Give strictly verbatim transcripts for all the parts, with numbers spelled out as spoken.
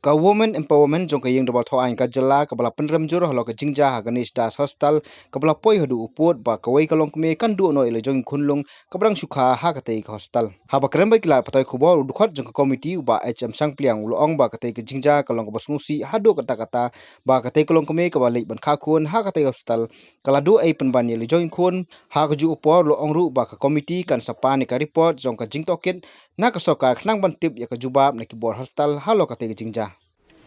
Ka Women Empowerment jong ka Ïing Dorbar Thaw Aiñ ka jylla kaba la pynrem jur halor ka jingjia ha Ganesh Das Hospital kaba la poi haduh u pud ba kawei ka longkmie kan duh noh ïa la jong i khunlung kaba dang shu kha ha katei ka hospital. Haba kren bad ki lad pathai khubor, u dkhot jong ka komiti u Bah H M Shangpliang u la ong ba katei ka jingjia ka long kaba sngewsih haduh katta katta ba katei ka longkmie kaba leit ban kha khun ha katei ka hospital ka la duh ei pynban ïa la jong i khun. Ha kajuh ka por u la ong ruh ba ka komiti kan sa pan ïa ka report jong ka jingtohkit na ka sorkar khnang ban tip ïa ka jubab na ki bor hospital halor katei ka jingjia.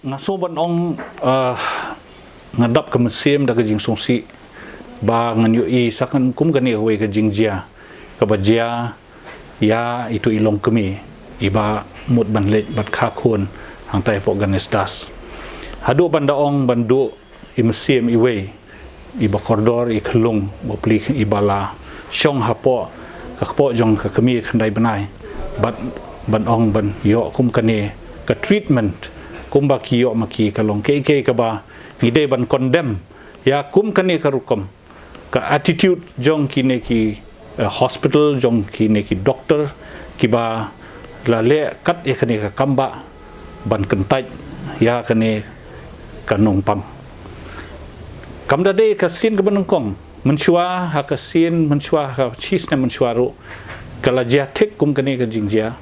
Nga sngew ban ong, eh, nga dap ka mynsiem da ka jingsngewsih ba ngan ïohi sa kan kum kane kawei ka jingjia kaba jia ïa itu i longkmie iba mut ban leit bad kha khun hangtai hapoh Ganesh Das. Haduh ban da ong ban duh i mynsiem iwei iba kordor, i khyllung bapli iba la shong hapoh ka kpoh jong ka kmie khyndai bnai bad ban ong ban ïoh kum kane ka treatment kumba ki ïoh ma ki ka long kaei kaei kaba ngi dei ban condemn ïa kum kane ka rukom ka attitude jong kine ki, eh, hospital, jong kine ki doktor kiba la leh kat ïa kane ka kam ba ban kyntait ïa kane ka nongpang. Kam da dei ka sien kaba nyngkong, mynshuwa ha ka sien, mynshuwa ha ka shisnem mynshuwa ruh ka la jia thik kum kane ka jingjia.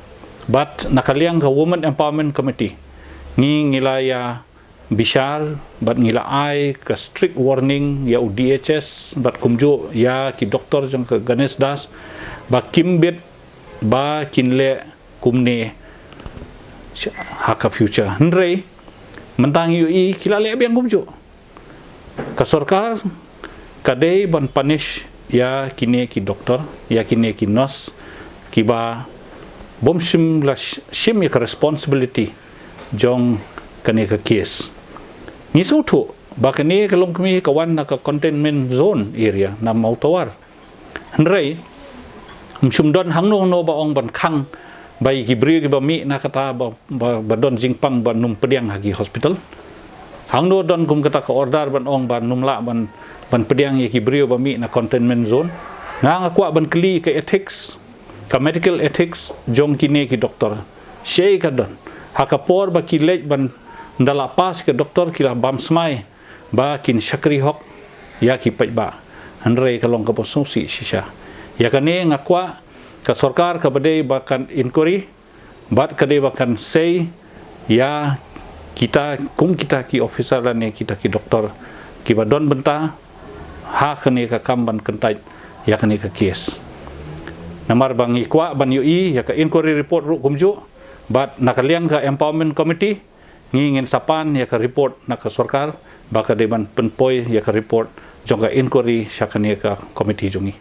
Bad na ka liang ka Women Empowerment Committee ngi ngi la ïa bishar bad ngi la ai ka strict warning ïa u D H S bad kumjuh ïa ki doktor jong ka Ganesh Das ba kim bit ba kin leh kumne ha ka future. Hynrei mynta ngi ïohi ki la leh biang kumjuh. Ka sorkar ka dei ban punish ïa kine ki doktor, ïa kine ki nurse kiba bym shym la sh- shim ïa ka responsibility jong kane ka case. Ngi sngewthuh ba kane ka longkmie ka wan na ka containment zone area na Mawtawar. Hynrei ym shym don hangno hangno ba ong ban khang ba ïa ki briew kiba mih na kata ba, ba, ba don jingpang ban ym pdiang ha ki hospital. Hangno don kum kata ka order ban ong ban ym lah ban, ban pdiang ïa ki briew ba mih na containment zone. Nga nga kwah ban kylli ka ethics, ka medical ethics jong kine ki doktor. Shaei ka don ha ka por ba ki leit ban da la pass ka doktor ki la bam smai ba kin shakri hok ïa ki paidbah. Hynrei ka long kaba sngewsih shisha. Ïa kane nga kwah ka sorkar kaba dei ba kan inquiry bad ka dei ba kan sei ïa kita kum kita ki officer lane kita ki doktor kiba don bynta ha kane ka kam ban kyntait ïa kane ka case. Namar ba ngi kwah ban ïohi ïa ka inquiry report ruh kumjuh bad na ka liang ka empowerment committee ngi ngin sa pan ïa ka report na ka sorkar ba ka dei ban pynpoi ïa ka report jong ka inquiry sha kane ka committee jong ngi.